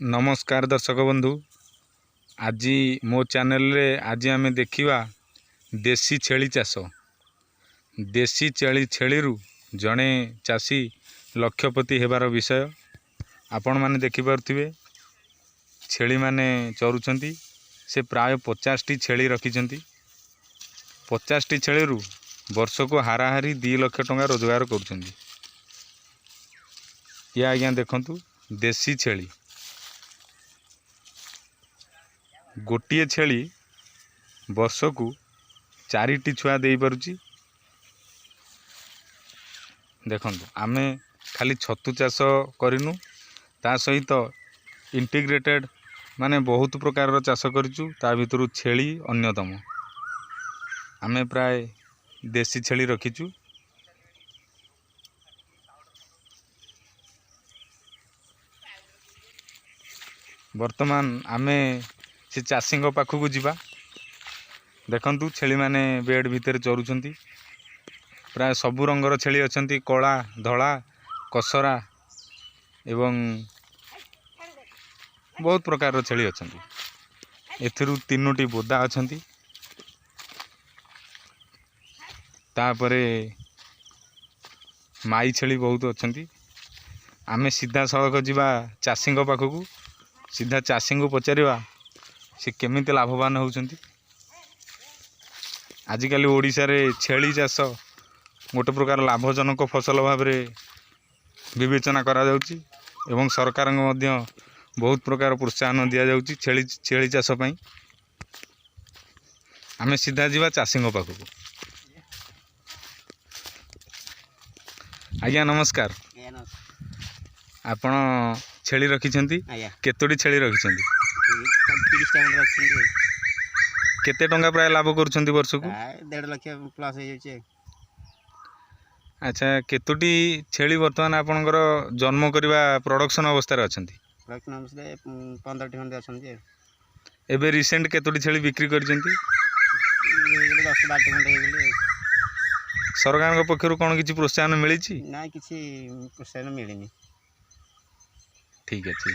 ନମସ୍କାର ଦର୍ଶକ ବନ୍ଧୁ, ଆଜି ମୋ ଚ୍ୟାନେଲରେ ଆଜି ଆମେ ଦେଖିବା ଦେଶୀ ଛେଳି ଚାଷ। ଦେଶୀ ଛେଳିରୁ ଜଣେ ଚାଷୀ ଲକ୍ଷପତି ହେବାର ବିଷୟ। ଆପଣମାନେ ଦେଖିପାରୁଥିବେ ଛେଳିମାନେ ଚରୁଛନ୍ତି। ସେ ପ୍ରାୟ 50ଟି ଛେଳି ରଖିଛନ୍ତି। 50ଟି ଛେଳିରୁ ବର୍ଷକୁ ହାରାହାରି 2 ଲକ୍ଷ ଟଙ୍କା ରୋଜଗାର କରୁଛନ୍ତି। ଇଏ ଆଜ୍ଞା ଦେଖନ୍ତୁ ଦେଶୀ ଛେଳି। ଗୋଟିଏ ଛେଳି ବର୍ଷକୁ 4ଟି ଛୁଆ ଦେଇପାରୁଛି। ଦେଖନ୍ତୁ, ଆମେ ଖାଲି ଛତୁ ଚାଷ କରିନୁ, ତା ସହିତ ଇଣ୍ଟିଗ୍ରେଟେଡ଼୍ ମାନେ ବହୁତ ପ୍ରକାରର ଚାଷ କରିଛୁ। ତା ଭିତରୁ ଛେଳି ଅନ୍ୟତମ। ଆମେ ପ୍ରାୟ ଦେଶୀ ଛେଳି ରଖିଛୁ। ବର୍ତ୍ତମାନ ଆମେ ସେ ଚାଷୀଙ୍କ ପାଖକୁ ଯିବା। ଦେଖନ୍ତୁ, ଛେଳିମାନେ ବେଡ଼୍ ଭିତରେ ଚରୁଛନ୍ତି। ପ୍ରାୟ ସବୁ ରଙ୍ଗର ଛେଳି ଅଛନ୍ତି, କଳା, ଧଳା, କସରା ଏବଂ ବହୁତ ପ୍ରକାରର ଛେଳି ଅଛନ୍ତି। ଏଥିରୁ 3ଟି ବୋଦା ଅଛନ୍ତି। ତାପରେ ମାଇ ଛେଳି ବହୁତ ଅଛନ୍ତି। ଆମେ ସିଧାସଳଖ ଯିବା ଚାଷୀଙ୍କ ପାଖକୁ, ସିଧା ଚାଷୀଙ୍କୁ ପଚାରିବା ସେ କେମିତି ଲାଭବାନ ହେଉଛନ୍ତି। ଆଜିକାଲି ଓଡ଼ିଶାରେ ଛେଳି ଚାଷ ଗୋଟେ ପ୍ରକାର ଲାଭଜନକ ଫସଲ ଭାବରେ ବିବେଚନା କରାଯାଉଛି ଏବଂ ସରକାରଙ୍କ ମଧ୍ୟ ବହୁତ ପ୍ରକାର ପ୍ରୋତ୍ସାହନ ଦିଆଯାଉଛି ଛେଳି ଚାଷ ପାଇଁ। ଆମେ ସିଧା ଯିବା ଚାଷୀଙ୍କ ପାଖକୁ। ଆଜ୍ଞା ନମସ୍କାର। ଆଜ୍ଞା ନମସ୍କାର। ଆପଣ ଛେଳି ରଖିଛନ୍ତି? ଆଜ୍ଞା। କେତୋଟି ଛେଳି ରଖିଛନ୍ତି? 30ଟା ଖଣ୍ଡେ ରଖିଛନ୍ତି। କେତେ ଟଙ୍କା ପ୍ରାୟ ଲାଭ କରୁଛନ୍ତି ବର୍ଷକୁ? ପ୍ରାୟ 1.5 ଲକ୍ଷ ପ୍ଲସ୍ ହେଇଯାଉଛି। ଆଚ୍ଛା, କେତୋଟି ଛେଳି ବର୍ତ୍ତମାନ ଆପଣଙ୍କର ଜନ୍ମ କରିବା ପ୍ରଡ଼କ୍ସନ୍ ଅବସ୍ଥାରେ ଅଛନ୍ତି? ପ୍ରଡ଼କ୍ସନ୍ ଅବସ୍ଥାରେ 15ଟି ଖଣ୍ଡେ ଅଛନ୍ତି। ଏବେ ରିସେଣ୍ଟ କେତୋଟି ଛେଳି ବିକ୍ରି କରିଛନ୍ତି? ହେଇଗଲେ 10-12ଟି ଖଣ୍ଡେ ହେଇଗଲେ। ସରକାରଙ୍କ ପକ୍ଷରୁ କ'ଣ କିଛି ପ୍ରୋତ୍ସାହନ ମିଳିଛି? ନା, କିଛି ପ୍ରୋତ୍ସାହନ ମିଳିନି। ଠିକ୍ ଅଛି।